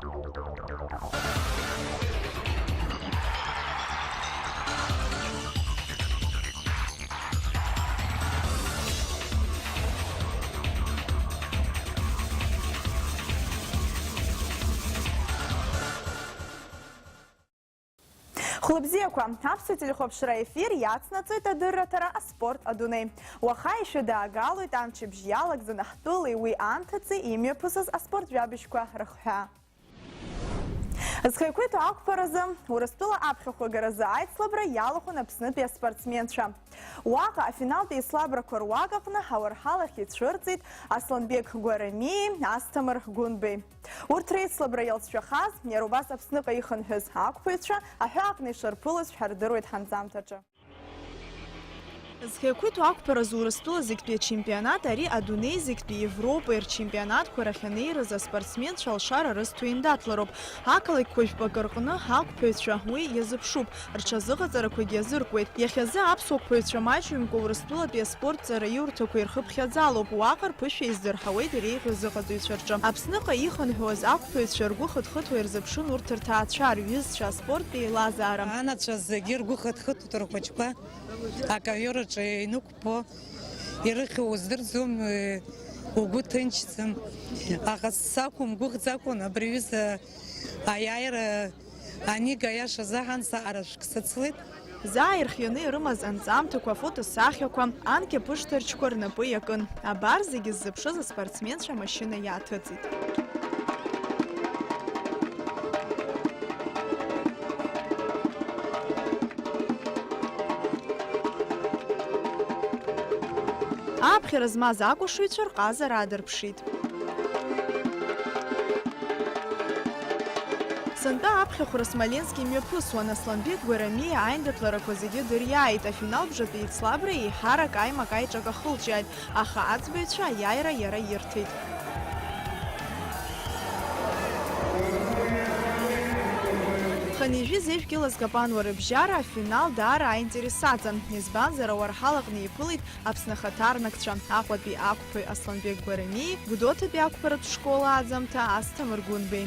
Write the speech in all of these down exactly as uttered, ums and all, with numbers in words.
Хәлыбзиақәа, аԥсуа телехәаԥшра ефир иацнаҵоит адырраҭара «Аспорт адунеи». Уаха ишәыдаагалоит амчыбжь иалагӡаны ҳтәылеи уи анҭыҵи имҩаԥысыз аспорт жәабжьқәа рыхҳәаа. Зхы еиқәиҭу ақәԥаразы, Урыстәыла аԥхьахәагаразы аицлабра иалахәын Аԥснытәи аспортсменцәа. Уаҟа афиналтә еицлабрақәа руак аҟны ауарҳалахь ицәырҵит Асланбег Гәарамиеи Асҭамыр Гәынбеи. Урҭ реицлабра иалҵшәахаз, иара убас Аԥсныҟа ихынҳәыз ақәԥаҩцәа аҳәааҟны ишырԥылоз шәардыруеит ҳанҵамҭаҿы. Зхы еиқәиҭу ақәԥаразы Урыстәыла зегьтәи ачемпионат, ари адунеи зегьтәи Европеи рчемпионатқәа рахь анеирыз аспортсменцәа алшара рызҭо еиндаҭлароуп. Ақалақьқәа жәпакы рҟны ақәԥаҩцәа уи иазыԥшуп, рҽазыҟаҵарақәагьы азыркуеит. Иахьазы аԥсуа қәԥаҩцәа маҷҩымкәа Урыстәылатәи аспорт ҵараиурҭақәа ирхыԥхьаӡалоуп, уаҟа рԥышәа еиздырҳауеит иреиӷьу азыҟаҵаҩцәа рҿы. Аԥсныҟа ихынҳәуаз ақәԥаҩцәа ргәы хыҭхыҭуа ирзыԥшын урҭ рҭаацәа, рҩызцәа, аспорттә еилазаара. Анацәа зегьы ргәы хыҭхыҭуеит рхәыҷқәа. Акаиораҿы инықәԥо, ирыхьуа уздырӡом, угәы ҭынчӡам. Аха сақәымгәыӷӡакәан абри аҩыза аиааира анига, аиаша азыҳәан саара шәк сыцлеит. Заа ирхианы ирымаз анҵамҭақәа, афотосахьақәа, анкьа ԥышҭарчқәа рнапы иакын. Абар зегьы ззыԥшыз аспортсменцәа амашьына иааҭыҵит. Аԥхьара змаз акәашаҩцәа рҟазара аадырԥшит. Сынтәа аԥхьахәра Смоленск имҩаԥысуан, Асланбег Гәарамиа аиндаҭларақәа зегьы дыриааит, афинал бжатәи еицлабра еиҳарак аимак-аиҿак ахылҿиааит, аха аӡбаҩцәа аиааира иара ирҭеит. Хынҩажәи зежә кьыла зкапануа рыбжьара афинал даара аинтерес аҵан, избанзар, ауарҳалаҟны иԥылеит Аԥсны ахаҭарнакцәа, Аҟәатәи ақәԥаҩ Асланбег Гәарамиеи Гәдоуҭатәи ақәԥаратә школ ааӡамҭа Асҭамыр Гәынбеи.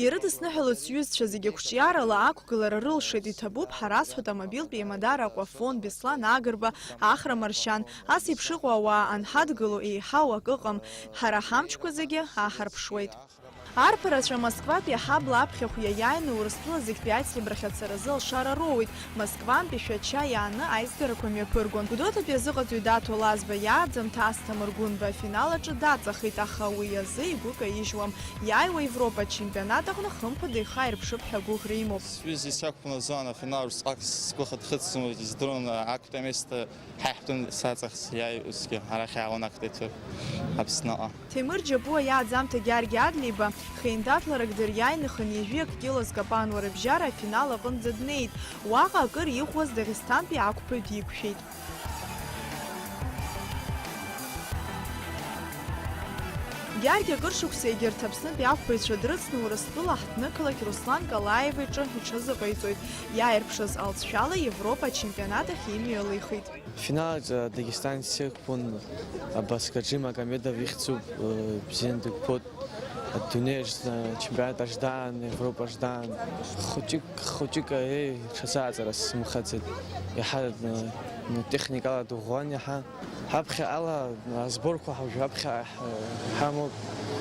Ирыдысныҳәалоит сҩызцәа зегьы, қәҿиарала ақәгылара рылшеит, иҭабуп, ҳара, сҳәоит, амобилтә еимадара Аҟәафон, Беслан Агрба, Ахра Маршьан, ас еиԥш иҟоу ауаа анҳадгыло, еиҳау акы ыҟам, ҳара ҳамчқәа зегьы аҳарԥшуеит. Арԥарацәа Москватәи аҳабла аԥхьахә иаиааины Урыстәыла зегьтәи аицлабрахь ацаразы алшара роуеит. Москвантәи Шәача иааны аизгарақәа мҩаԥыргон. Гәдоуҭатәи азыҟаҵаҩ Даҭо Лазба иааӡамҭа Асҭамыр Гәынба афинал аҿы даҵахеит, аха уи азы игәы каижьуам. Иааиуа Европа ачемпионат аҟны хымԥада ихы аирԥшып ҳәа агәыӷра имоуп. Сҩыза исақәԥон азы афинал усҟак сгәы хыҭхыҵӡомызт, издыруан, актәи амест ҳаиҳәон саҵахс иааиуазгьы, арахь ааланахт иҭыԥ Аԥсныҟа. Ҭемыр Џьапуа иааӡамҭа Гьаргь Адлеиба хеиндаҭларак дыриааины хынҩажәи акы кьыла зкапануа рыбжьара афинал аҟынӡа днеит. Уаҟа акыр ихәлаз Дагестантәи ақәԥаҩ диқәшәеит. Гьаргь акыр шықәса егьырҭ Аԥснытәи ақәԥаҩцәа дрыцны Урыстәыла ҳҭнықалақь Руслан Калаев иҿы иҽазыҟаиҵоит. Иааирԥшыз алҵшәала Европа ачемпионат ахь имҩалихит. Финалаҿы Дагестан сықәԥон, Абасгаџи Магомедов ихьӡуп, э, бзианы дықәԥоит. Адунеи аҿ, э, чемпионат аҿ даан, Европа аҿ даан. Хәыҷык, хәыҷык, э, ҽазааӡара сзымхаӡеит. Иаҳа, э, техникала дыӷәӷәан иаҳа. Ҳаԥхьаҟала, э, азборқәа ҳажәа аԥхьа, э, ҳамоуп,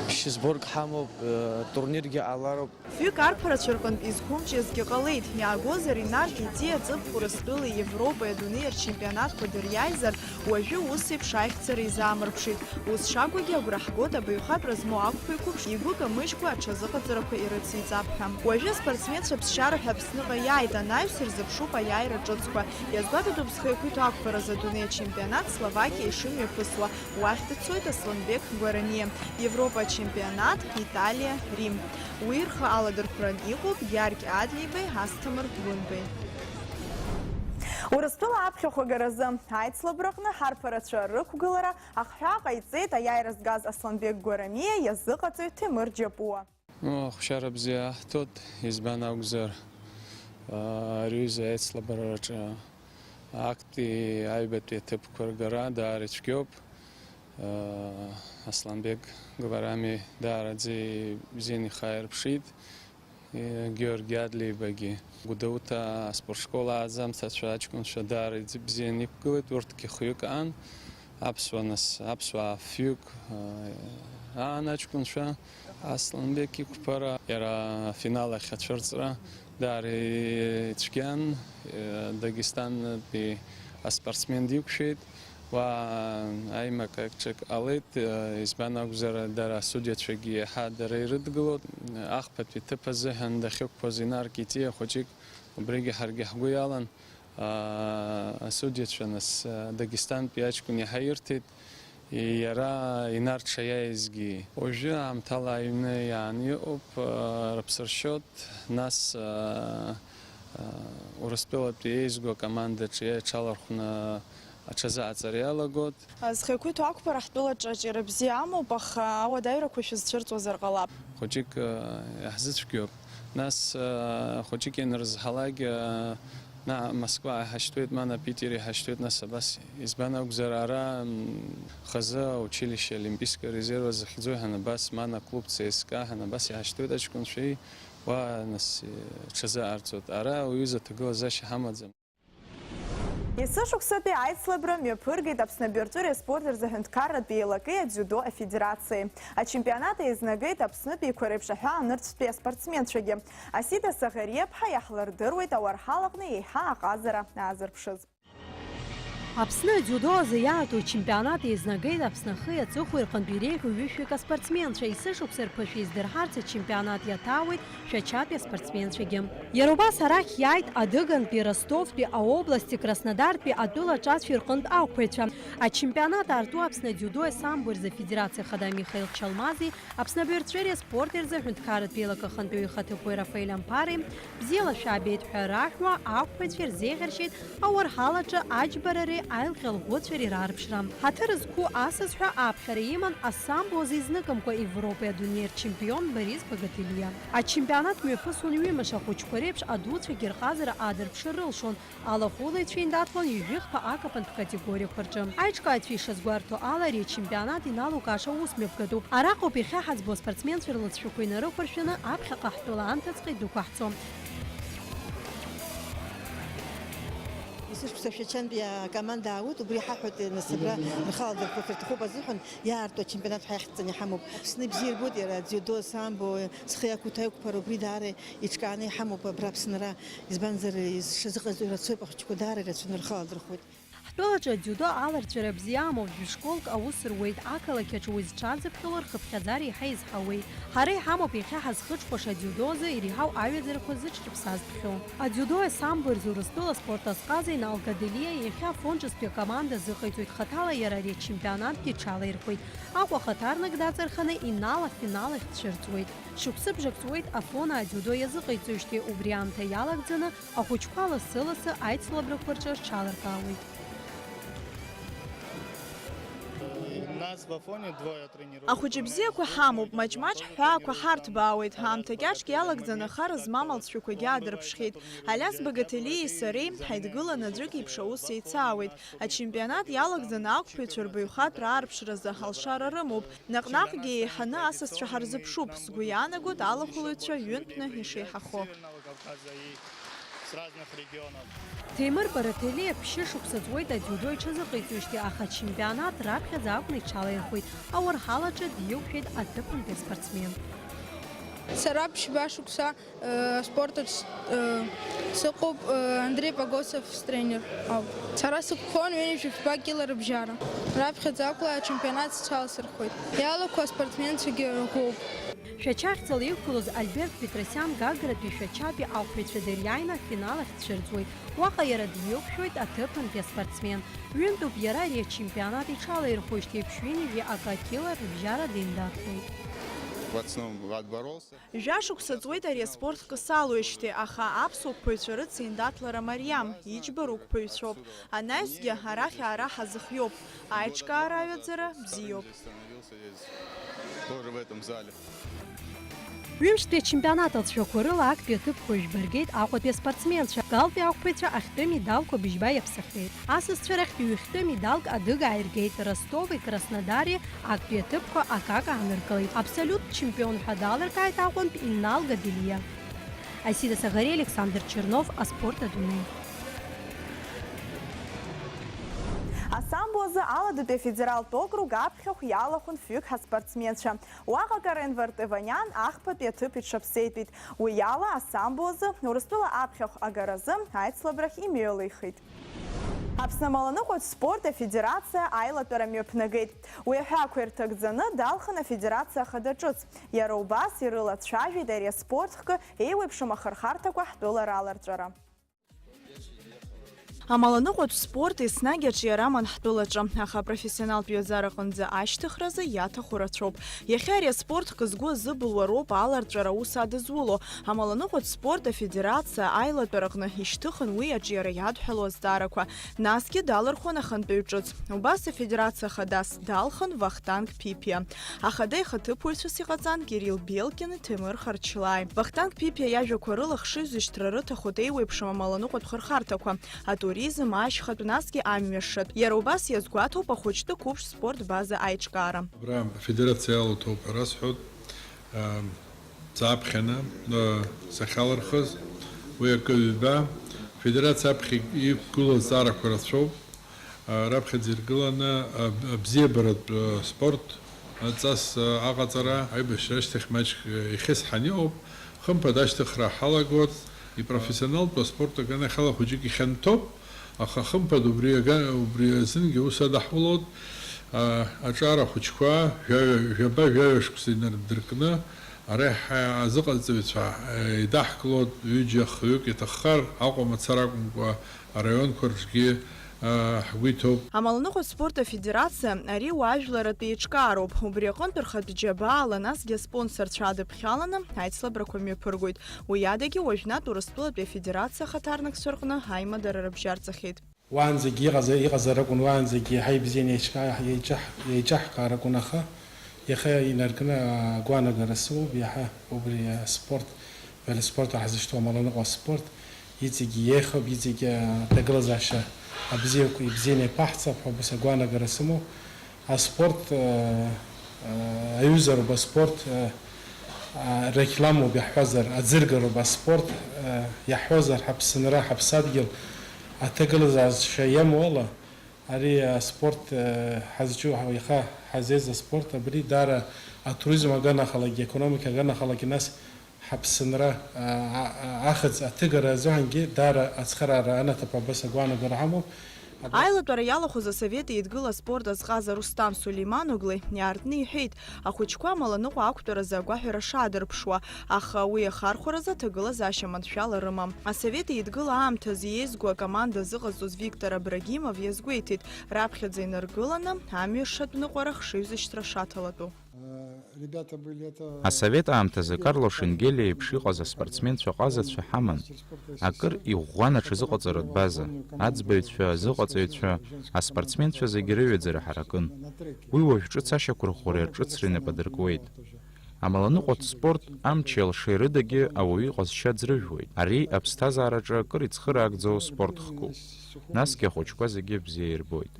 ԥшьызборк ҳамоуп, э, турниргьы ҟалароуп. Фҩык арԥарацәа рҟынтә изқәымҿиазгьы ҟалеит, иаагозар, инарк иҵиаҵып Урыстәылеи Европеи адунеи рчемпионатқәа дыриааизар, уажәы ус еиԥш аихьӡара изаамырԥшит. Ус шакәугьы агәра ҳгоит абаҩхатәра змоу ақәԥаҩ қәыԥш игәы камыжькәа аҽазыҟаҵарақәа ирыциҵап ҳәа. Уажәы аспортсменцәа ԥсшьара ҳәа Аԥсныҟа иааит, анаҩс ирзыԥшуп аиааира ҿыцқәа. Иазгәаҭатәуп зхы еиқәиҭу ақәԥаразы адунеи ачемпионат Словакиа ишымҩаԥысуа. Уахь дцоит Асланбег Гәарамиа. Европа ачемпионат, Италиа, Рим. Уи рхы аладырхәран иҟоуп Гьаргь Адлеибеи Асҭамыр Гәынбеи. Урыстәыла аԥхьахә агаразы аицлабраҟны ҳарԥарацәа рықәгылара ахҳәаа ҟаиҵеит аиааира згаз Асланбег Гәарамиа иазыҟаҵаҩ Ҭемыр Џьапуа. Ну, ахәшьара бзиа аҳҭоит, избан акәзар, аа, ари аҩыза аицлабрараҿы акти аҩбатәи аҭыԥқәа ргара даара ицәгьоуп. Асланбег Гварами даараӡа ибзианы ихаирԥшит, Георги Адлеибагьы. Гәдоуҭа аспортшкол ааӡамцацәа аҷкәынцәа даара ибзианы иқәгылеит, урҭгьы хҩык аан, аԥсуа нас, аԥсуаа фҩык аан аҷкәынцәа. Асланбег иқәԥара, иара афинал ахь ацәырҵра даара ицәгьан, Дагестантәи аспортсмен диқәшәеит. Уа аимак аҿык ҟалеит, избан акәзар, дара асудиацәагьы иаҳа дара ирыдгылоит. Ахԥатәи ҭыԥ азыҳәан дахьықәԥоз инаркит ихәыҷык, убригьы ҳаргьы ҳгәы иалан. Асудиацәа нас Дагестантәи аҷкәын иаҳа ирҭеит, иара инарҽаиааизгьы. Уажәы аамҭала аҩны иааны иҟоуп, рыԥсы ршьоит, нас Урыстәылатәи еизго акомандаҿы иаҽалархәны аҽазыҟаҵара иалагоит. Зхы иқәиҭу ақәԥара ҳтәылаҿы џьара бзиа амоуп, аха ауадаҩрақәа шәызцәырҵуазар ҟалап. Хәыҷык, э, иаҳзыцәгьоуп. Нас, э, хәыҷык ианрызҳалак, э, наҟ Москва иҳашьҭуеит, мана Питер иҳашьҭуеит, нас абас. Избан акәзар, ара, м, хазы аучилище Олимпийское резерва захьӡу ҳәа абас, мана клуб Ц С К А ҳәа абас иҳашьҭуеит аҷкәынцәеи, уа, нас, э, ҽазыҟарҵоит. Ара уаҩы изы аҭагылазаашьа ҳамаӡам. Есышықәсатәи аицлабра мҩаԥыргеит Аԥсны абаҩрҵәыреи аспорти рзы аҳәынҭқарратә еилакеи адиудо афедерациеи. Ачемпионат еизнагеит Аԥснытәиқәа реиԥш аҳәаа нырцәтәи аспортсменцәагьы. Асида Саӷариаԥҳа иаҳлырдыруеит ауарҳалаҟны еиҳа аҟазара аазырԥшыз. Аԥсны адиудо азы иаарту ачемпионат еизнагеит Аԥсны ахи аҵыхәеи рҟынтә иреиӷьу ҩышәҩык аспортсменцәа. Есышықәса рԥышәа издырҳарц ачемпионат иаҭаауеит Шәачатәи аспортсменцәагьы. Иара убас арахь иааит Адыгантәи, Ростовтәи, аобласти Краснодартәи атәыла аҿацәеи рҟынтә ақәԥаҩцәа. Ачемпионат аарту Аԥсны адиудои асамбои рзы Афедерациа Ахада Михаил Чалмази, Аԥсны абаҩрҵәыреи аспорти рзы аҳәынҭқарратә еилак ахантәаҩы ихаҭыԥуаҩ Рафаель Амԥари бзиала шәаабеит ҳәа раҳәуа ақәԥаҩцәа ирзеиӷьаршьеит ауарҳалаҿы аџьбарареи аилҟьа лӷәыцәареи раарԥшра. Ҳаҭыр зқәу асасҳәа аԥхьара иман асамбо азы изныкымкәа Европеи адунеи рчемпион Борис Багателиа. Ачемпионат мҩаԥысуан ҩымш, ахәыҷқәа реиԥш адуцәагьы рҟазара аадырԥшыр рылшон, алахәылаҩцәа еиндаҭлон ҩажәи хԥа акапантә категориақәа рҿы. Аиҿкааҩцәа ишазгәарҭо ала, ари ачемпионат иналукааша ус мҩаԥгатәуп. Араҟоуп иахьа ҳаӡбо аспортсменцәа рлыҵшәақәа инарыхәаршәаны аԥхьаҟа ҳтәыла анҭыҵҟа идәықәаҳҵо. Есышықәса Шәачантәи акоманда аауеит, убри ҳаҳәоит, нас, абра рхала дырхәыцыр рҭахуп азыҳәан, иаарту ачемпионат ҳәа иахьӡҵаны иҳамоуп. Аԥсны ибзиа ирбоит иара дзиудо, самбо, зхы иақәиҭу аиқәԥара, убри даара иҿкааны иҳамоуп абра Аԥсынра, избанзар, ишазыҟаҵо ирацәоуп, ахәыҷқәа даара ирацәаны рхы аладырхәуеит. Ҳтәылаҿы адиудо аларҵәара бзиа амоуп, жәа-школк аус руеит, ақалақь аҿы уи зҽазыԥхьало рхыԥхьаӡара еиҳа изҳауеит. Ҳара иҳамоуп иахьа ҳазхыҽхәаша адиудо азы иреиҳау аҩаӡарақәа зыҽрыԥсазтәхьоу. Адиудои асамбои рзы Урыстәыла аспорт азҟаза Инал Гаделиа иахьа Афон ҿыцтәи акоманда азыҟаиҵоит, хаҭала иара ари ачемпионатгьы иҽалаирхәеит. Аҟәа хаҭарнак даҵарханы Инал афинал ахь дцәырҵуеит. Шықәсыбжак ҵуеит Афон аадиудо иазыҟаиҵоижьҭеи, убри аамҭа иалагӡаны ахәыҷқәа лассы-лассы аицлабрақәа рҿы рҽаларкаауеит. Нас в Афоне двое тренируют. Ахәыҷы бзиақәа ҳамоуп, маҷ-маҷ ҳҳәаақәа ҳарҭбаауеит. Ҳаамҭа кьаҿк иалагӡаны ахара змам алҵшәақәагьы аадырԥшхьеит. Алиас Багателиеи сареи ҳаидгыланы аӡәык еиԥш аус еицаауеит. Ачемпионат иалагӡаны ақәԥаҩцәа рбаҩхатәра аарԥшразы ҳалшара рымоуп. Наҟ-наҟгьы еиҳаны асасцәа ҳарзыԥшуп, сгәы иаанагоит алахәылаҩцәа ҩынтәны ишеиҳахо. С разных регионов. Ҭемыр Бараҭелиа ԥшьышықәса ҵуеит адиудо иҽазыҟаиҵоижьҭеи, аха ачемпионат раԥхьаӡа акәны иҽалаирхәеит, ауарҳалаҿы диқәшәеит аҭыԥантәи аспортсмен. Сара ԥшьба шықәса, э, аспорт аҿ, э, сыҟоуп, э, Андрей Погосов стренер ауп. Сара сықәԥон ҩынҩажәи жәба кьыла рыбжьара. Раԥхьаӡа акәла ачемпионат сҽаласырхәит. Иалақәа аспортсменцәагьы рӷәӷәоуп. Шәача ахьӡала иқәгылоз Альберт Петросиан Гагратәи Шәачатәи ақәԥаҩцәа дыриааины афинал ахь дцәырҵуеит. Уаҟа иара диқәшәоит аҭыԥантәи аспортсмен. Ҩынтәуп иара ари ачемпионат иҽалаирхәоижьҭеи ԥшьҩынҩажәи акы акьыла рыбжьара деимдаҭлоит. В основном отборолся. Жәашықәса ҵуеит ари аспорт хкы салоуижьҭеи, аха аԥсуа қәԥаҩцәа рыцеиндаҭлара мариам, иџьбароу қәԥаҩцәоуп. Анаҩсгьы арахь-аара ҳазыхиоуп, аиҿкаара аҩаӡара бзиоуп. Тоже в этом зале. Ҩымшьтәи ачемпионат алҵшәақәа рыла актәи аҭыԥқәа жәба ргеит Аҟәатәи аспортсменцәа. Галтәи ақәԥаҩцәа ахьтәы медалқәа быжьба иаԥсахеит. Асасцәа рахьтә ҩ-хьтәы медалк адыга аиргеит, Ростови Краснодари актәи аҭыԥқәа акака ааныркылеит. Абсолиуттә чемпион ҳәа далыркааит Аҟәантә Инал Гаделиа. Асида Саӷариа, Александр Чернов, аспорт адунеи. Асамбо азы Аладатәи афедералтә округ аԥхьахә иалахәын фҩык ҳаспортсменцәа. Уаҟа Карен Вартываниан ахԥатәи аҭыԥ иҽаԥсеитәит. Уи ала асамбо азы Урыстәыла аԥхьахә агаразы аицлабрахь имҩалихит. Аԥсны амаланыҟәатә спорт афедерациа аилатәара мҩаԥнагеит. Уи аҳәаақәа ирҭагӡаны далхын афедерациа ахада ҿыц. Иара убас ирылацәажәеит ари аспорт хкы еиуеиԥшым ахырхарҭақәа ҳтәыла раларҵәара. Амаланыҟәатә спорт еснагь аҿиара аман ҳтәылаҿы, аха апрофессионалтә ҩаӡараҟынӡа ашьҭыхразы иаҭаху рацәоуп. Иахьа ари аспорт хкы згәы азыбылуа роуп аларҵәара аус адызуло. Амаланыҟәатә спорт афедерациа аилатәараҟны ишьҭыхын уи аҿиара иадҳәалоу азҵаарақәа, насгьы далырхуан ахантәаҩ ҿыц. Убас афедерациа хадас далхын Вахтанг Ԥиԥиа. Ахада ихаҭыԥуаҩцәас иҟаҵан Кирилл Белкини, Ҭемыр Харчлааи. Вахтанг Ԥиԥиа иажәақәа рыла хшыҩзышьҭра рыҭахоит еиуеиԥшым амаланыҟәатә хырхарҭақәа, атуризм, ашьхатә, насгьы амҩашатә. Иара убас иазгәаҭоуп ахәыҷтәы қәыԥш спорт база аиҿкаара. Абра афедерациа иалоуҭоуп ҳәа расҳәоит, аа, сааԥхьаны, аа, сахьалырхыз, уи акы ҩба, афедерациа аԥхьа иқәгылоу азҵаарақәа рацәоуп. Раԥхьаӡа иргыланы аб-, абзиабаратә спорт ҵас аҟаҵара, аибашьра ашьҭахь маҷк ихьысҳан иҟоуп. Хымԥада ашьҭыхра ҳалагоит. Ипрофессионалтә аспорт аганахьала хәыҷык ихьанҭоуп, аха хымԥада убри ага-, убри азынгьы аус адаҳулоит. Аҿар ахәыҷқәа жәаҩа, жәаба-жәаҩа шықәса инардыркны, ара иҳа-, азыҟаҵаҩцәа еидаҳкылоит, ҩыџьа, хҩык иҭаххар, Аҟәа мацара акәымкәа, араионқәа рҿгьы, аа, ҳгәы иҭоуп. Амаланыҟәа спорт афедерациа ари уаажәларратә еиҿкаароуп. Убри аҟынтә рхатә џьабаала, насгьы аспонсорцәа адыԥхьаланы аицлабрақәа мҩаԥыргоит. Уи адагьы уажәнатә Урыстәылатәи афедерациа ахаҭарнакцәа рҟны аимадара рыбжьарҵахьеит. Уаанӡагьы иҟаза-, иҟазар акәын, уаанӡагьы ҳаи бзианы еиҿкаа-, еиҿаҳ-, еиҿаҳкаар акәын, аха иахьа инаркны агәаанагара сымоуп, иаҳа убри аспорт, велоспорт ҳзышьҭоу амаланыҟәа аспорт иҵегь иеиӷьуп, иҵегь аҭагылазаашьа абзиақәа ибзианы иаԥаҳҵап ҳәа убас агәаанагара сымоуп. Аспорт, э, э, аҩызароуп, аспорт, э, э, рекламоуп иаҳҳәозар, аӡыргароуп, аспорт, э, иаҳҳәозар, ҳаԥсынра, ҳаԥсадгьыл аҭагылазаашьа иамоу ала, ари аспорт, э, ҳазҿу, ҳа-, иаха ҳазеиз аспорт, абри даара атуризм аганахалагьы, аекономика аганахалагьы, нас ҳаԥсынра, а, а, а, ахыҵ аҭыгара азыҳәангьы даара ацхыраара анаҭап абас агәаанагара ҳамоуп. Аилатәара иалахәыз асовет еидгыла аспорт азҟаза Рустам Сулейман-оглы иаартны иҳәеит, ахәыҷқәа амаланыҟәа ақәтәаразы агәаҳәара шаадырԥшуа, аха уи ахархәаразы аҭагылазаашьа маншәала рымам. Асовет еидгыла аамҭазы иеизго акоманда зыҟазҵоз Виктор Абрагимов иазгәеиҭеит, раԥхьаӡа инаргыланы амҩа шатәныҟәара хшыҩзышьҭра шаҭалатәу. Асовет аамҭазы Карло Шенгелиа еиԥш иҟаз аспортсменцәа ҟазацәа ҳаман. Акыр иӷәӷәан аҽазыҟаҵаратә база, аӡбаҩцәа, азыҟаҵаҩцәа, аспортсменцәа зегьы рыҩаӡара ҳаракын. Уи уажә ҿыц ашьақәырӷәӷәареи аҿыцреи нап адыркуеит. Амаланыҟәатә спорт амчи алшеи рыдагьы ауаҩы иҟазшьа ӡрыжәуеит. Ари аԥсҭазаараҿы акыр ицхыраагӡоу спорт хкуп. Насгьы ахәыҷқәа зегьы бзиа ирбоит.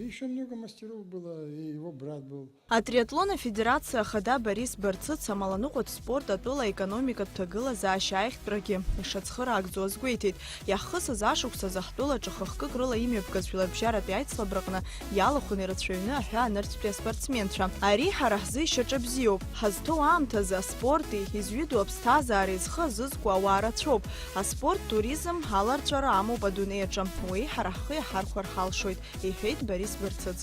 Атриатлон афедерациа ахада Борис Барцыц амаланыҟәатә спорт атәыла аекономикатә ҭагылазаашьа аиӷьтәрагьы ишацхыраагӡо азгәеиҭеит. Иаҳхысыз ашықәсазы ҳтәылаҿы хы-хкык рыла имҩаԥгаз жәларбжьаратәи аицлабраҟны иалахәын ирацәаҩны аҳәаа нырцәтәи аспортсменцәа. Ари ҳара ҳзы ишьаҿа бзиоуп. Ҳазҭоу аамҭазы аспорти, изҩыдоу аԥсҭазаареи зхы азызку ауаа рацәоуп. Аспорт, туризм, аларҵәара амоуп адунеи аҿы. Уи ҳара ҳхы иаҳархәар ҳалшоит, иҳәеит Борис Барцыц.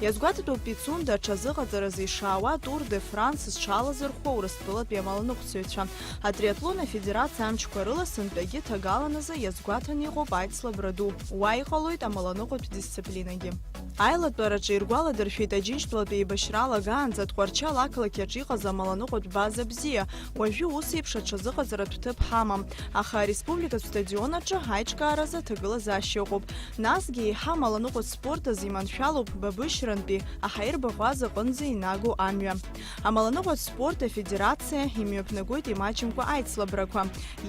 Иазгәаҭатәуп Пицунда аҽазыҟаҵаразы ишаауа Тур де Франс зҽалазырхәуа Урыстәылатәи амаланыҟәцаҩцәа. Атриатлон афедерациа амчқәа рыла сынтәагьы ҭагаланазы иазгәаҭаны иҟоуп аицлабра ду. Уа иҟалоит амаланыҟәатә дисциплинагьы. Аилатәараҿы иргәаладыршәеит Аџьынџьтәылатәи еибашьра алагаанӡа Тҟәарчал ақалақь аҿы иҟаз амаланыҟәатә база Бзиа, уажәы ус еиԥш аҽазыҟаҵаратә ҭыԥ ҳамам, аха ареспубликатә стадион аҿы аиҿкааразы аҭагылазаашьа ыҟоуп. Насгьы еиҳа амаланыҟәа спорт азы иманшәалоуп Бабышьрантәи аҳаирбаӷәаза аҟынӡа инаго амҩа. Амаланыҟәа спорт афедерациа имҩаԥнагоит имаҷымкәа аицлабрақәа.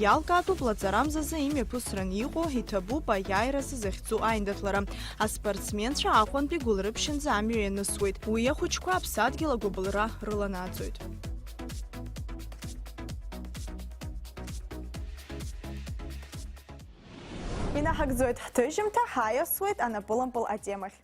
Иалкаатәуп лаҵарамзазы имҩаԥысран иҟоу, иҭабуп аиааира азы захьӡу аиндаҭлара. Аспортсменцәа Аҟәантәи Гәылрыԥшьынӡа амҩа ианысуеит. Уи ахәыҷқәа аԥсадгьыл агәыбылра рыланаҵоит. Инаҳагӡоит ҳҭыжьымҭа, ҳаиасуеит анапылампыл атемахь.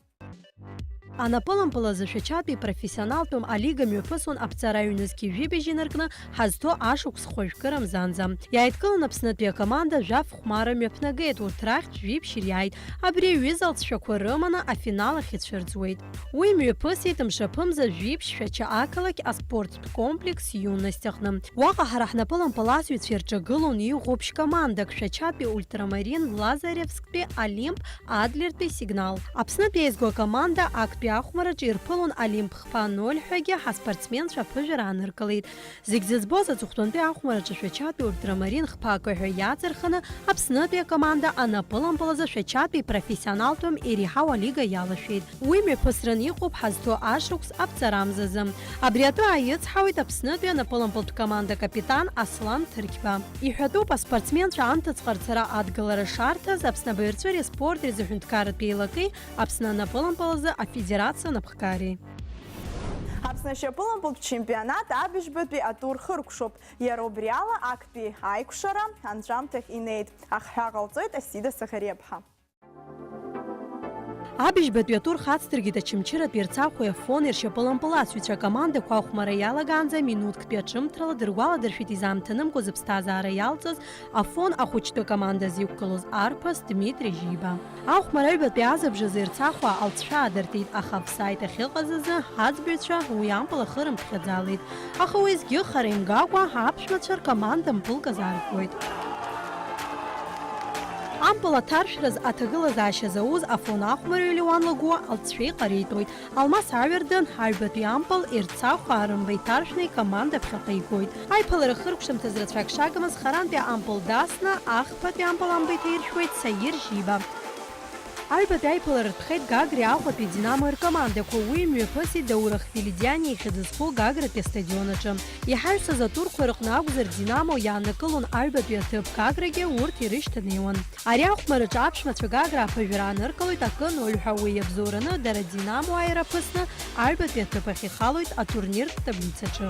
Анапылампыл азы Шәачатәи профессионалтәым алига мҩаԥысуан аԥҵара ҩнызқьи жәибжь инаркны ҳазҭо ашықәс хәажәкы рамзанӡа. Иааидкылан Аԥснытәи акоманда жәаф хәмарра мҩаԥнагеит, урҭ рахьтә жәибжь ириааит. Абри аҩыза алҵшәақәа рыманы афинал ахь ицәырҵуеит. Уи мҩаԥысит мшаԥымза жәибжь Шәача ақалақь аспорттә комплекс Юность аҟны. Уаҟа ҳара ҳнапылампылазҩцәа ирҿагылон иӷәӷәоу ԥшь командак, Шәачатәи Ультрамарин, Лазаревсктәи Олимп, Адлертәи Сигнал. Аԥснытәи еизго акоманда актәи ахәмараҿы ирԥылон Олимп хԥа ноль ҳәагьы ҳаспортсменцәа аԥыжәара ааныркылеит. Зегь зыӡбоз аҵыхәтәантәи ахәмараҿы Шәачатәи Ультрамарин хԥа акы ҳәа иаҵырханы Аԥснытәи акоманда анапылампыл азы Шәачатәи профессионалтәым иреиҳау алига иалашәеит. Уи мҩаԥысран иҟоуп ҳазҭо ашықәс аԥҵарамзазы. Абри атәы аицҳауеит Аԥснытәи анапылампылтә команда капитан Аслан Ҭырқьба. Иҳәатәуп аспортсменцәа анҭыҵҟа рцара адгылара шарҭаз Аԥсны абаҩрҵәыреи аспорти рзы ҳәынҭқарратә еилакеи Аԥсны анапылампыл азы афедерациа анапхгареи. Аԥсны ашьапылампылтә чемпионат абыжьбатәи атур хыркәшоуп. Иара убри ала актәи аиқәшара анҵәамҭахь инеит. Ахҳәаа ҟалҵоит Асида Саӷариаԥҳа. Абыжьбатәи атур хацдыргеит Очамчыратәи Ерцахәи Афон иршьапылампыласҩцәа. Акомандақәа ахәмара иалагаанӡа минуҭктәи аҿымҭрала дыргәаладыршәеит изаамҭанымкәа зыԥсҭазаара иалҵыз Афон ахәыҷтәы акоманда зиқәгылоз арԥыс Дмитри Жьиба. Ахәмара аҩбатәи азыбжазы ерцахәаа алҵшәа аадыртит, аха офсаид ахьыҟаз азы аӡбаҩцәа уи ампыл ахы рымԥхьаӡалеит. Аха уеизгьы, хара имгакәа, аԥшәмацәа ркоманда мпылк азааргоит. Ампыл аҭаршәраз аҭагылазаашьа зауз Афон ахәмарҩы Леуан Лагәуа алҵшәа иҟариҵоит. Алмас Аҩардын аҩбатәи ампыл ерцахәаа рымба иҭаршәны икоманда ԥхьаҟа игоит. Аиԥылара хыркәшамҭаз рацәак шагмыз харантәи ампыл дасны, ахԥатәи ампыл амба иҭаиршәуеит Саир Жьиба. Аҩбатәи аиԥылара ртәхеит Гагреи Аҟәатәи Динамо ркомандақәа, уи мҩаԥысит Даур Ахвилидиани ихьӡ зху Гагратәи астадион аҿы. Иҳаҩсыз атурқәа рыҟны акәзар, Динамо иааннакылон аҩбатәи аҭыԥ, Гаграгьы урҭ ирышьҭанеиуан. Ари ахәмараҿы аԥшәмацәа Гагра аԥыжәара ааныркылоит акы ноль ҳәа, уи иабзоураны дара Динамо ааира ԥысны аҩбатәи аҭыԥ ахь ихалоит атурниртә таблицаҿы.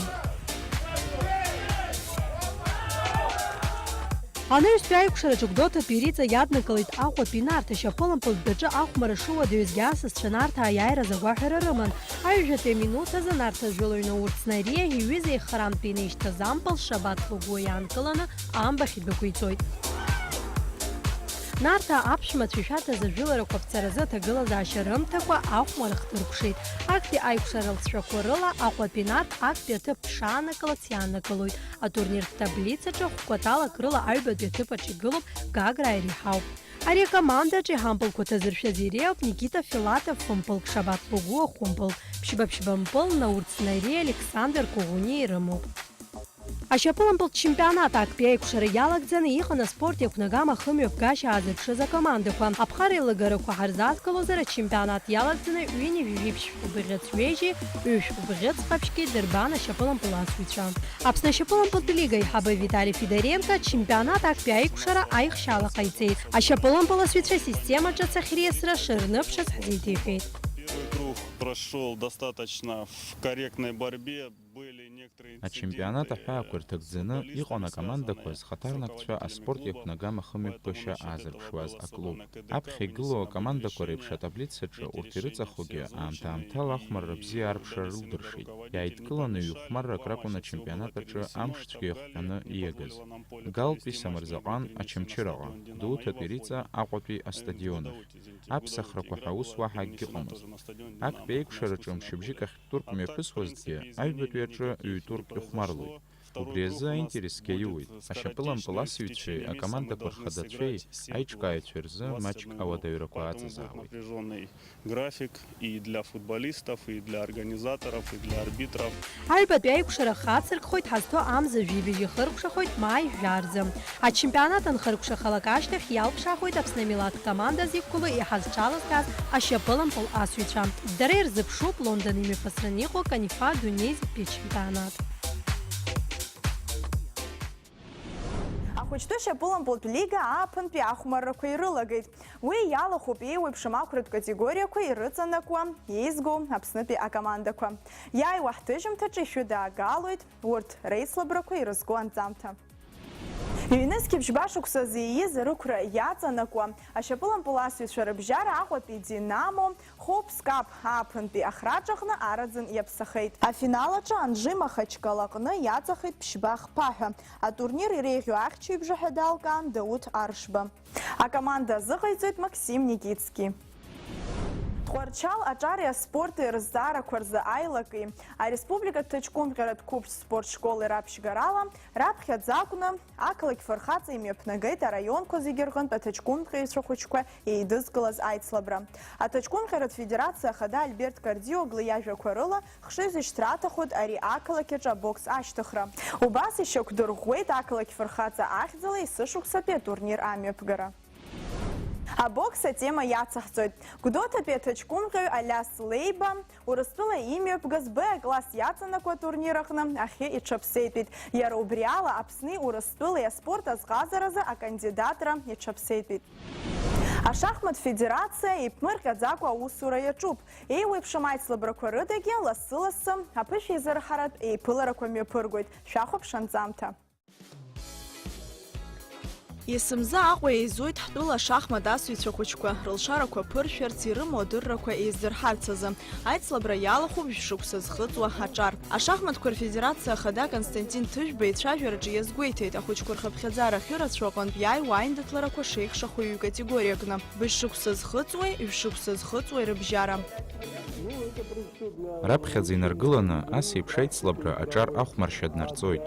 Анаҩстәи аиқәшараҿы Гәдоуҭатәи Риҵа иаднакылеит Аҟәатәи Нарҭ. Ашьапылампыл дәаҿы ахәмара шыуадаҩызгьы асасцәа Нарҭаа аиааиразы агәаҳәара рыман. Аҩажәатәи аминуҭ азы Нарҭаа жәылаҩны Урцнариа иҩыза ихарантә инеишьҭыз ампыл Шабаҭ Логуа иаанкыланы амбахь идәықәиҵоит. Нарҭаа аԥшәмацәа ишәарҭаз ажәыларақәа аԥҵаразы аҭагылазаашьа рымҭакәа ахәмарахь дыркәшеит. Актәи аиқәшара алҵшәақәа рыла Аҟәатәи Нарҭ актәи аҭыԥ ԥшаанакыларц иааннакылоит. Атурниртә таблицаҿы хәкәаталак рыла аҩбатәи аҭыԥ аҿы игылоуп Гаграа иреиҳауп. Ари акомандаҿы иҳампылқәа ҭазыршәаз иреиуоуп Никита Филатов фымпылк, Шабаҭ Логуа хәымпыл, ԥшьба-ԥшьба мпыл Наурцнариа Александр Кугуниа ирымоуп. Ашьапылампылтә чемпионат актәи аиқәшара иалагӡаны иҟан аспорт иақәнагам ахымҩаԥгашьа аазырԥшыз акомандақәа. Аԥхара еилагарақәа ҳарзааҭгылозар, ачемпионат иалагӡаны ҩынҩажәи жәиԥшь шәҟәы бӷьыц ҩежьи ҩышә шәҟәы бӷьыц ҟаԥшьки дырбан ашьапылампыласҩцәа. Аԥсны ашьапылампылтә лига аиҳабы Витали Федоренко ачемпионат актәи аиқәшара аихшьаала ҟаиҵеит. Ашьапылампыласҩцәа асистема ҿыц ахьриасра шырныԥшыз ҳзеиҭеиҳәеит. Первый круг прошёл достаточно в корректной борьбе. Ачемпионат аҳәаақәа рҭагӡаны иҟан акомандақәа зхаҭарнакцәа аспорт иақәнагам ахымҩаԥгашьа аазырԥшуаз аклуб. Аԥхьа игылоу акомандақәа реиԥш атаблицаҿы урҭ ирыҵахогьы аамҭа-аамҭала ахәмарра бзиа арԥшра рылдыршеит. Иааидкыланы ҩ-хәмаррак ракәын ачемпионат аҿы амш цәгьа иахҟьаны ииагаз. Галтәи Самырзаҟан Очамчыраҟа, Гәдоуҭатәи Риҵа Аҟәатәи астадион ахь. Аԥсахрақәа ҳәа ус уаҳа акгьы ыҟамызт. Актәи аиқәшараҿы мшыбжьык ахь турк мҩаԥысуазҭгьы, аҩбатәи аҿы ҩ-турк ихәмарлоит. Убри азы аинтересгьы аиуеит. Ашьапылампыл асыҩцәеи акомандақәа рхадацәеи аиҿкааҩцәеи рзы маҷк ауадаҩрақәа аҵазаауеит. График и для футболистов, и для организаторов, и для арбитров. Аҩбатәи аикәшара хацыркхоит, ҳазҭо амза жәибжь ихыркәшахоит маи жәаа рзы. Ачемпионат анхыркәшахалак ашьҭахь иалԥшаахоит Аԥсны амилаҭ командаз иқәгылоу иҳазҿалызгаз ашьапылампыл асыҩцәа. Дара ирзыԥшуп Лондон имҩаԥысраны иҟоу Канифа дунеи зегьтәи ачемпионат. Ахәыҷтәы шьапылампылтә лига ааԥынтәи ахәмаррақәа ирылагеит. Уи иалахәуп еиуеиԥшым ақәратә категориақәа ирыҵанакуа, еизгоу Аԥснытәи акомандақәа. Иааиуа ҳҭыжьымҭаҿы ишәыдаагалоит урҭ реицлабрақәа ирызку анҵамҭа. Ҩнызқьи ԥшьба шықәсазы ииз рықәра иаҵанакуа ашьапылампыласҩцәа рыбжьара Аҟәатәи Динамо Хәыԥ зкаԥ ааԥынтәи ахраҿаҟны араӡын иаԥсахеит. Афинал аҿы Анжи Махачкалаҟны иаҵахеит ԥшьба хԥа ҳәа. Атурнир иреиӷьу ахьчаҩбжа ҳәа далкаан Дауҭ Аршба. Акоманда азыҟаиҵоит Максим Никитски. Тҟәарчал аҿари аспорти рызҵаарақәа рзы аилаки ареспубликатә ҭаҷкәымҟьаратә қәыԥш спорт школи раԥшьгарала раԥхьаӡа акәны ақалақь фырхаҵа имҩаԥнагеит араионқәа зегьы рҟынтә аҭаҷкәымҟьаҩцәа хәыҷқәа еидызкылаз аицлабра. Аҭаҷкәымҟьаратә федерациа ахада Альберт Кардиоглы иажәақәа рыла, хшыҩзышьҭра аҭахуеит ари ақалақь аҿы абокс ашьҭыхра. Убас ишьақәдырӷәӷәеит ақалақь фырхаҵа ахьӡала есышықәсатәи атурнир амҩаԥгара. Абокс атема иацаҳҵоит. Гәдоуҭатәи аҭаҷкәымҟьаҩ Алиас Леиба Урыстәыла имҩаԥгаз Б акласс иаҵанакуа атурнир аҟны ахьы иҽаԥсеитәит. Иара убри ала Аԥсни Урыстәылеи аспорт азҟазаразы акандидатра иҽаԥсеитәит. Ашахмат федерациа иԥмырҟьаӡакәа аусура иаҿуп. Еиуеиԥшым аицлабрақәа рыдагьы лассы-лассы аԥышәеизырҳаратә еиԥыларақәа мҩаԥыргоит. Шәахәаԥш анҵамҭа. Есымза Аҟәа еизоит ҳтәыла ашахмат асыҩцәа хәыҷқәа, рылшарақәа ԥыршәарц, ирымоу адыррақәа еиздырҳарц азы. Аицлабра иалахәуп жәшықәса зхыҵуа аҿар. Ашахматқәа рфедерациа ахада Константин Ҭыжәба ицәажәараҿы иазгәеиҭеит, ахәыҷқәа рхыԥхьаӡара ахьырацәоу аҟынтә иааиуа аиндаҭларақәа шеихшахо ҩ-категориакны, быжьшықәса зхыҵуеи, жәшықәса зхыҵуеи рыбжьара. Раԥхьаӡа инаргыланы, ас еиԥш аицлабра аҿар ахәмаршьа днарҵоит.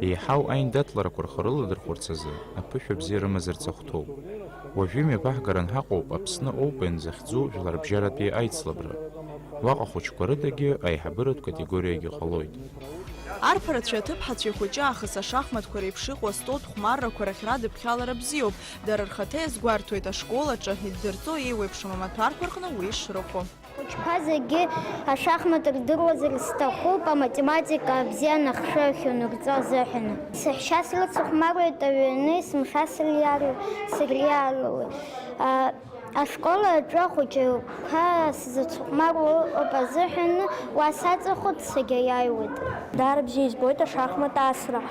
Еиҳау аиндаҭларақәа рхы рыладырхәырц азы аԥышәа бзиа рымазарц ахәҭоуп. Уажәы имҩаԥаҳгаран ҳаҟоуп Аԥсны Open захьӡу жәларбжьаратәи аицлабра. Уаҟа ахәыҷқәа рыдагьы аиҳабыратә категориагьы ҟалоит. Арԥарацәеи аҭыԥҳацәеи хәыҷы аахыс ашахматқәа реиԥш иҟоу астолтә хәмаррақәа рахь радыԥхьалара бзиоуп. Дара рхаҭа иазгәарҭоит, ашкол аҿы иддырҵо еиуеиԥшым амаҭәарқәа рҟны уи ишрыхәо. Ахәыҷқәа зегьы ашахмат рдыруазар сҭахуп, аматематика бзиа анахшәа ахьынурҵо азыҳәан. Саҳәшьа срыцыхәмаруеит аҩны, сымшәа сыриар-, сыриаруеит. А, ашкол аҿы ахәыҷқәа сзыцыхәмаруа ыҟоуп азыҳәан, уа саҵахо даҽаџьара иааиуеит. Даара бзиа избоит ашахмат асра.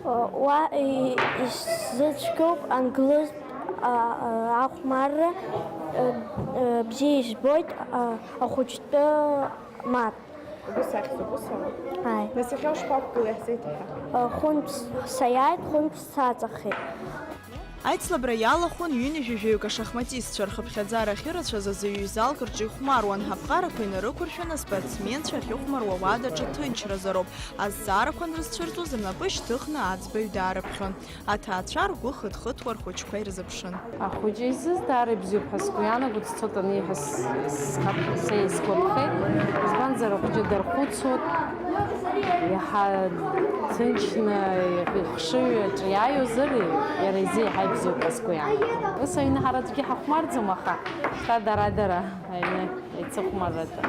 Уа и-, исзыцәгьоуп англызтә, а, а, ахәмарра, а, а, бзиа избоит, а, ахәыҷтәы мап. Убыс ахьӡуп, усоума? Ааи. Нас иахьа ушԥақәгылеи, ҳзеиҭаҳәа? А, хәынтә саиааит, хәынтә саҵахеит. Аицлабра иалахәын ҩынҩажәаҩык ашахматистцәа, рхыԥхьаӡара ахьырацәаз азы ҩ-залк рҿы ихәмаруан, аԥҟарақәа инарықәыршәаны аспортсменцәа ахьыхәмаруа уадаҿы ҭынчразароуп. Азҵаарақәа анрызцәырҵуаз рнапы шьҭыхны аӡбаҩ даарыԥхьон. Аҭаацәа ргәы хыҭ-хыҭуа рхәыҷқәа ирзыԥшын. Ахәыҷы изыз даара ибзиоуп ҳәа сгәы иаанагоит, сцоит аниҳәа с-, схаԥ-, са исгәаԥхеит. Избанзар, ахәыҷы дархәыцуеит, иаҳа ҭынчны ихшыҩ аҿы иааиуазар, иара изы иаҳа ибзиоуп ҳәа сгәы иаанагоит. Ус аҩны ҳара аӡәгьы ҳахәмарӡом, аха шьҭа дара-дара аҩны еицыхәмарратәы.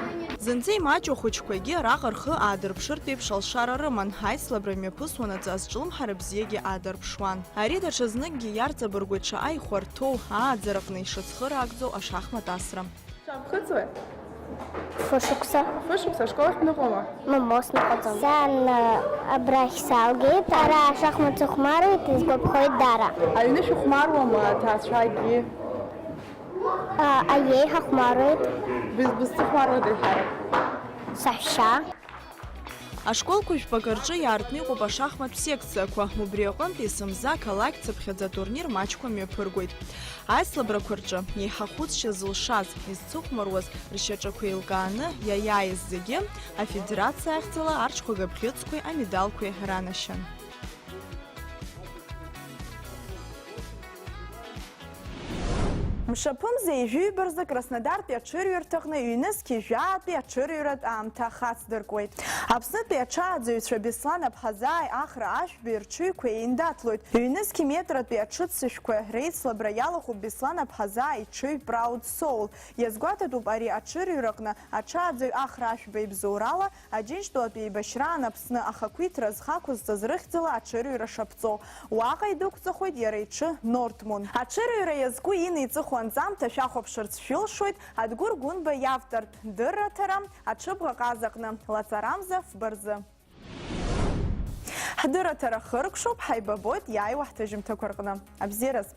Зынӡа имаҷу ахәыҷқәагьы араҟа рхы аадырԥшыртә еиԥш алшара рыман, аицлабра мҩаԥысуанаҵы азҿлымҳара бзиагьы аадырԥшуан. Ари даҽазныкгьы иарҵабыргуеит шаҟа ихәарҭоу, ааӡараҟны ишыцхыраагӡоу ашахмат асра. Шәаԥхыӡуеи? Фышықәса. Фышықәса, ашкол ахь бныҟәома? Мамоу, сныҟәаӡом. Сан, э, абрахь салгеит. Ара ашахмат сыхәмаруеит, исгәаԥхоит даара. Аҩны шәыхәмаруама, аҭаацәагьы? А, аиеи, ҳахәмаруеит. Быз-, бызцыхәмаруада еиҳарак? Саҳәшьа. Ашколқәа жәпак рҿы иаартны иҟоуп ашахматтә секциақәа. Убри аҟынтә есымза ақалақь цыԥхьаӡа атурнир маҷқәа мҩаԥыргоит. Аицлабрақәа рҿы еиҳа хәыцшьа зылшаз, изцыхәмаруаз, ршьаҿақәа еилкааны иаиааиз зегьы афедерациа ахьӡала арҽхәага бӷьыцқәеи амедалқәеи ранашьан. Шаԥымза ижәыҩба рзы Краснодартәи аҽырҩырҭаҟны ҩнызқь жәаатәи аҽырҩратә аамҭа хацдыркуеит. Аԥснытәи аҽааӡаҩцәа Беслан Аԥҳазааи Ахра Ашәбеи рҽыҩқәа еиндаҭлоит. Ҩнызқь метратәи аҽыццышәқәа реицлабра иалахәуп Беслан Аԥҳазаа иҽыҩ Proud Soul. Иазгәаҭатәуп ари аҽырҩраҟны аҽааӡаҩ Ахра Ашәба ибзоурала Аџьынџьтәылатә еибашьраан Аԥсны ахақәиҭра зхы ақәызҵаз рыхьӡала аҽырҩра шаԥҵоу. Уаҟа идәықәҵахоит иара иҽы Нортмун. Аҽырҩра иазку инеиҵыху анҵамҭа шәахәаԥшырц шәылшоит Адгәыр Гәынба иавтортә дырраҭара аҽыбӷаҟазаҟны, лаҵарамза фба рзы. Ҳдырраҭара хыркәшоуп, ҳаибабоит иааиуа ҳҭыжьымҭақәа рҟны. Абзиараз!